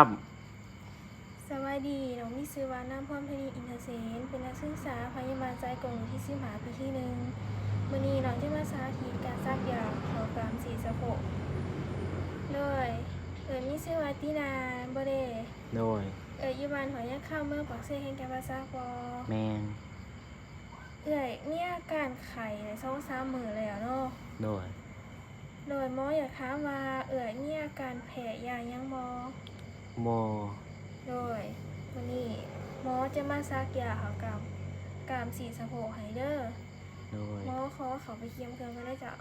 ຄັບ ສະບາຍດີ, ນ້ອງມີຊື່ວ່າ ນາງພອນໄພນີ ອິນທະເສນ, ເປັນນັກສຶກສາພະຍາບານຊາຍ ກົງເລດທີສິບຫ້າ ປີທີໜຶ່ງ. ມື້ນີ້ນ້ອງຈະມາສາທິດການສັກຢາເຂົ້າກ້າມຊີ້ນສະໂພກ. ໂດຍ, ເອື້ອຍມີຊື່ວ່າ ຕີນາ ແມ່ນບໍ່ເດ? ໂດຍ. ເອື້ອຍຢູ່ບ້ານຫ້ວຍຍາງຄຳ ເມືອງປາກເຊ ແຂວງຈຳປາສັກບໍ່? ແມ່ນ. ເອື້ອຍມີອາການໄຂ້ໄດ້ສອງສາມມື້ແລ້ວເນາະ? ໂດຍ. ໂດຍ, ໝໍຢາກຖາມວ່າເອື້ອຍມີອາການແພ້ຢາຫຍັງບໍ່? ບໍ່. ໂດຍ, ມື້ນີ້ໝໍຈະມາສັກຢາເຂົ້າກ້າມ, ກ້າມຊີ້ນສະໂພກໃຫ້ເດີ. ໂດຍ. ໝໍຂໍເຂົ້າໄປທ່ຽມເຄື່ອງກ່ອນເດີເຈົ້າ.